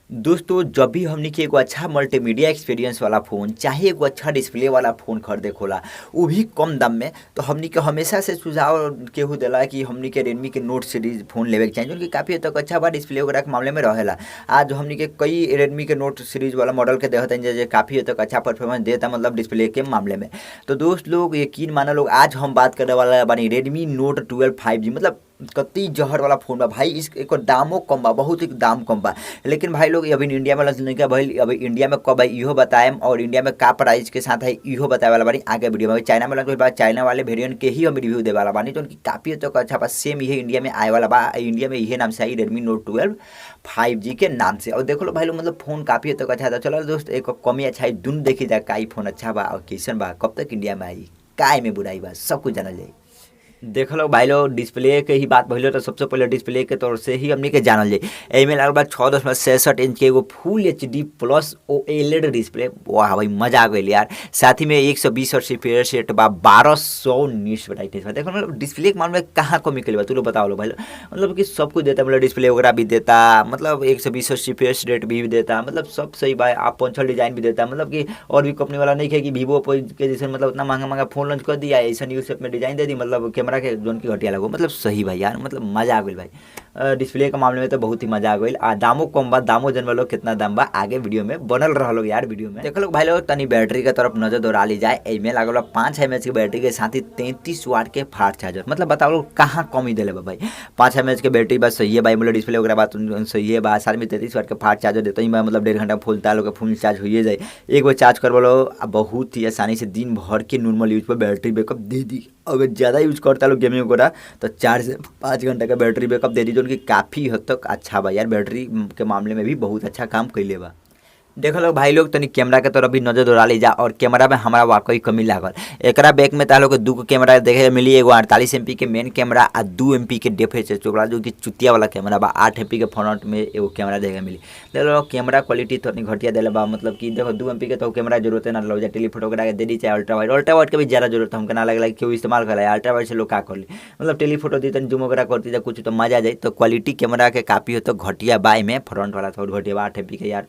दोस्तों जब भी हमनी के एगो अच्छा मल्टीमीडिया एक्सपीरियंस वाला फ़ोन चाहे एगो अच्छा डिस्प्ले वाला फ़ोन खरीदे के होला, उ भी कम दाम में, तो हमनी के हमेशा से सुझाव केहू देला कि हमनी के रेडमी के नोट सीरीज फ़ोन लेवे के चाही, जौन कि काफ़ी हद तक अच्छा बा डिस्प्ले वगैरह के मामले में रहेला। आज हमनी के कई रेडमी के नोट सीरीज वाला मॉडल के देखत हनी जे काफ़ी हद तक अच्छा परफॉर्मेंस देता, मतलब डिस्प्ले के मामले में। तो दोस्त लोग यकीन मानो लोग, आज हम बात करे वाला बानी रेडमी नोट 12 5G। मतलब कति जहर वाला फोन बा भाई, इस एकर दामो कम बा, बहुत ही दाम कम बा। लेकिन भाई लोग अभी इंडिया में लॉन्च नहीं भइल, अभी इंडिया में कब आई इहो बताएम और इंडिया में का प्राइस के साथ है इहो बताए वाला बानी आगे वीडियो में। चाइना में लॉन्च भइल बा, चाइना वाले वेरिएंट के ही हम रिव्यू दे वाला बानी, जौन कि काफ़ी हद तक अच्छा बा। सेम इहे इंडिया में आए वाला बा, इंडिया में इहे नाम से आई रेडमी नोट 12 5G के नाम से। और देखो लो भाई लोग, मतलब फोन काफ़ी हद तक अच्छा था। चलो दोस्त, एक कमी अच्छा है दुन देखी जा का फोन अच्छा बा और कैसन बा, कब तक इंडिया में आई, का में बुराई बा, सब कुछ जानल जाई। देख लो भाई लोग, डिस्प्ले के ही बात भइलो तो सबसे पहले डिस्प्ले के तौर से ही हमनी के जानल जाई। एमे लागल बा 6.66 इंच के एगो फुल एचडी प्लस ओएलईडी डिस्प्ले। वाह भाई, मजा आ गइल यार। साथ ही में 120 हर्ट्ज रिफ्रेश रेट बा, 1200 निट्स ब्राइटनेस बा। देखो मतलब डिस्प्ले के मामले में कहाँ कमी कइले बा, तू लोग बताओ लो भाई लोग। मतलब कि सब कुछ देता, मतलब डिस्प्ले वगैरह भी देता, मतलब 120 हर्ट्ज रिफ्रेश रेट भी देता, मतलब सब सही बा। आप पंचहोल डिजाइन भी देता, मतलब कि और भी कंपनी वाला नहीं है कि वीवो के जैसे मतलब उतना महंगा महंगा फोन लॉन्च कर दिया, ऐसा न्यू शेप में डिजाइन दे दी, मतलब कैमरा के जोन की घटिया लगो। मतलब सही भाई यार, मतलब मजा आ गइल भाई। डिस्प्ले के मामले में तो बहुत ही मजा आ गइल। आ दामो कम बा, दामो जनबा लोग कितना दाम बा, आगे वीडियो में बनल रह यार वीडियो में। देखो लोग भाई लोग, तनी बैटरी के तरफ नजर दौड़ा ली जाए। एमे लागल बा 5 mAh के बैटरी के साथ ही 33 वाट के फास्ट चार्जर। मतलब बताओ लोग कहाँ कमी दिले बा भाई। 5 mAh के बैटरी बस सही है भाई, मतलब डिस्प्ले वगैरह बात सही है बा। साथ में 33 वाट के फास्ट चार्जर देते ही, मतलब 1.5 घंटा फुल तार लोग फुल चार्ज होइए जाए। एक बार चार्ज कर बोलो बहुत ही आसानी से दिन भर के नॉर्मल यूज पर बैटरी बैकअप दे दी। अगर ज़्यादा यूज करता लोग गेमिंग वगैरह तो 4 से 5 घंटा का बैटरी बैकअप दे दी, जो कि काफ़ी हद तक अच्छा बा यार। बैटरी के मामले में भी बहुत अच्छा काम कैले बा। देखो लोग भाई लोग, तनी कैमरा के तरफ भी नजर दौड़ा ली जा। और कैमरा में हमारा वाकई कमी लागल। एकरा बैक में तालो के 2 कैमरा देखे मिली, एगो 48 MP के मेन कैमरा आ 2 MP के डेप्थ चोकड़ा जो कि चुतिया वाला कैमरा बा। 8 MP के फ्रंट में एगो कैमरा देखे मिली। देखो कैमरा क्वालिटी थोड़ी घटिया दिले बा, मतलब कि देखो 2 MP के तो कैमरा जरूरत ना लग जाए, टेलीफोटो वगैरह दे दी चाहे अल्ट्रा वाइड। अल्ट्रा वाइड के भी ज़्यादा जरूरत हमके ना लगे क्यों इस्तेमाल करे, अल्ट्रा वाइड से लोग का कर ली, मतलब टेलीफोटो दी तनी जूम वगैरह करती कुछ तो मजा आ जाए। तो क्वालिटी कैमरा के काफ़ी हो तो घटिया बा, में फ्रंट वाला थोड़ा घटिया बा। 8 MP के यार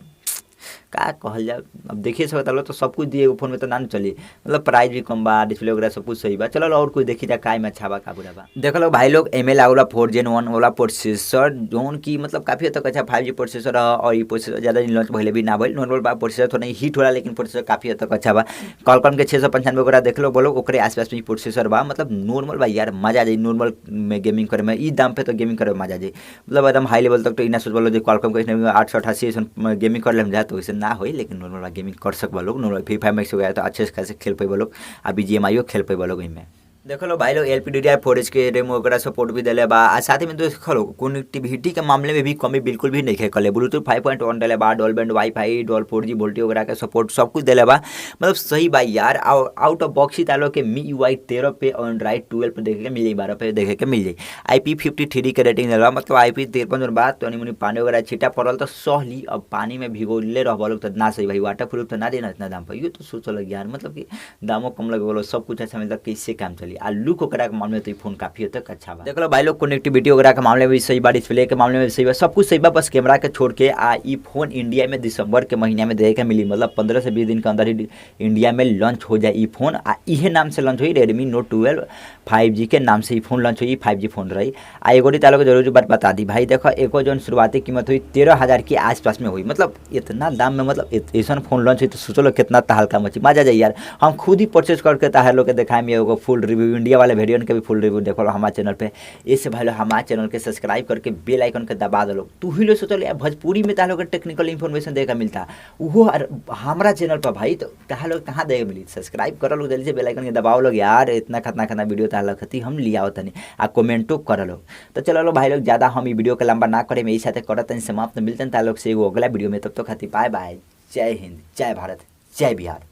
का कहल जाए, अब देखिए सब बता लो तो सब कुछ दिए फोन में तो ना चली, मतलब प्राइस भी कम बा, डिस्प्ले वगैरह सब कुछ सही बा। चलो और कुछ देखी जा काय में अच्छा बा का बुरा बा। देख लो भाई लोग, एम एल आउला 4 Gen 1 वाला प्रोसेसर, जोन की मतलब काफ़ी हद तक अच्छा 5G processor है। और ये प्रोसेसर ज़्यादा दिन लॉन्च भले भी ना भइल, नॉर्मल बा प्रोसेसर, थोड़ा हीट होला लेकिन प्रोसेसर काफ़ी हद तक अच्छा बा। कॉलकॉम के 695 वगैरह देख लो बोलो ओकरे आसपास में प्रोसेसर बा, मतलब नॉर्मल बा यार, मजा आ जाए नॉर्मल में गेमिंग करे में। ई दाम पे तो गेमिंग करे में मजा आ जाए, मतलब एकदम हाई लेवल तक तो इना सोच बोलो जो कॉलकॉम के 888 गेमिंग कर ले जाए तो वैसे ना होई, लेकिन नॉर्मल गेमिंग कर सकबा लोग। नॉर्मल फ्री फायर मैक्स हो गया तो अच्छे से खासे खेल पेबा लोग, आ BGMI खेल पेबा लोग। इनमें देखो लो भाई लोग, LPDDR4H के रेम वगैरह सपोर्ट भी दिले बा। आ साथ ही में देखो लो कनेक्टिविटी के मामले में भी कमी बिल्कुल भी नहीं है। कल ब्लूटूथ 5.1 दिले बा, dual band wifi, dual 4G VoLTE वगैरह के सपोर्ट सब कुछ दिले बा, मतलब सही बा यार। और आउट ऑफ बॉक्स ही तालो के मी UI 13 पे और एंड्रॉइड 12 पे देखे के मिल जाए, 12 पे देखे के मिल जाए। IP53 के रेटिंग दिले बा, मतलब IP53 जौन बा तनी मुनी पानी वगैरह छीटा पड़ल तो सहली, अब पानी में भिगोले रह लोग तो ना सही भाई, वाटर प्रूफ तो ना देना इतना दाम पर। ये तो सोचल यार, मतलब कि दामों कम लगे बोलो सब कुछ अच्छा मिलता, कैसे काम चली। आ लुक वगैरह के मामले में तो फोन काफ़ी हद तक अच्छा बा। देख लो भाई लोग, कनेक्टिविटी वगैरह के मामले में भी सही बा, डिस्प्ले के मामले में भी सही बा, सब कुछ सही बा, बस कैमरा के छोड़ के। आ ई फोन इंडिया में दिसंबर के महीने में देखे के मिली, मतलब 15 से 20 दिन के अंदर ही इंडिया में लॉन्च हो जाए ई फोन। आ इहे नाम से लॉन्च हुई, रेडमी नोट 12 5G के नाम से ई फोन लॉन्च हुई, 5G phone रही। आ एगो तालो के जरूरी बात बता दी भाई, देखो एगो जो शुरुआती कीमत हुई 13,000 के आसपास में हुई, मतलब इतना दाम में, मतलब ऐसा फोन लॉन्च हुई तो सोचो लो कितना तहलका मची, मजा जाए यार। हम खुद ही परचेज करके ताहर लोग के देखाएं एगो फुल रिव्यू, इंडिया वाले वेरिएंट के भी फुल रिव्यू देखो हमारे चैनल पे। इससे भाई लोग हमारे चैनल के सब्सक्राइब करके बेल आइकन के दबा दो। तू ही लोग सोचल यार भोजपुरी में ताह लोग के टेक्निकल इन्फॉर्मेशन देखे मिलता वो हमारा चैनल पर भाई, तो ताह लोग कहाँ देखे मिली। सब्सक्राइब कर लोग जल्दी से, बेल आइकन के दबाओ लोग यार, इतना खतना खतना वीडियो ताह लोग खती हम लिया होता नहीं, आ कमेंटो कर लो। तो चलो लो भाई लोग, ज़्यादा हम वीडियो के लंबा ना करें, यही साथ करत समाप्त, मिलते हैं ताह लोग से एगो अगला वीडियो में। तब तो खाती बाय बाय, जय हिंद, जय भारत, जय बिहार।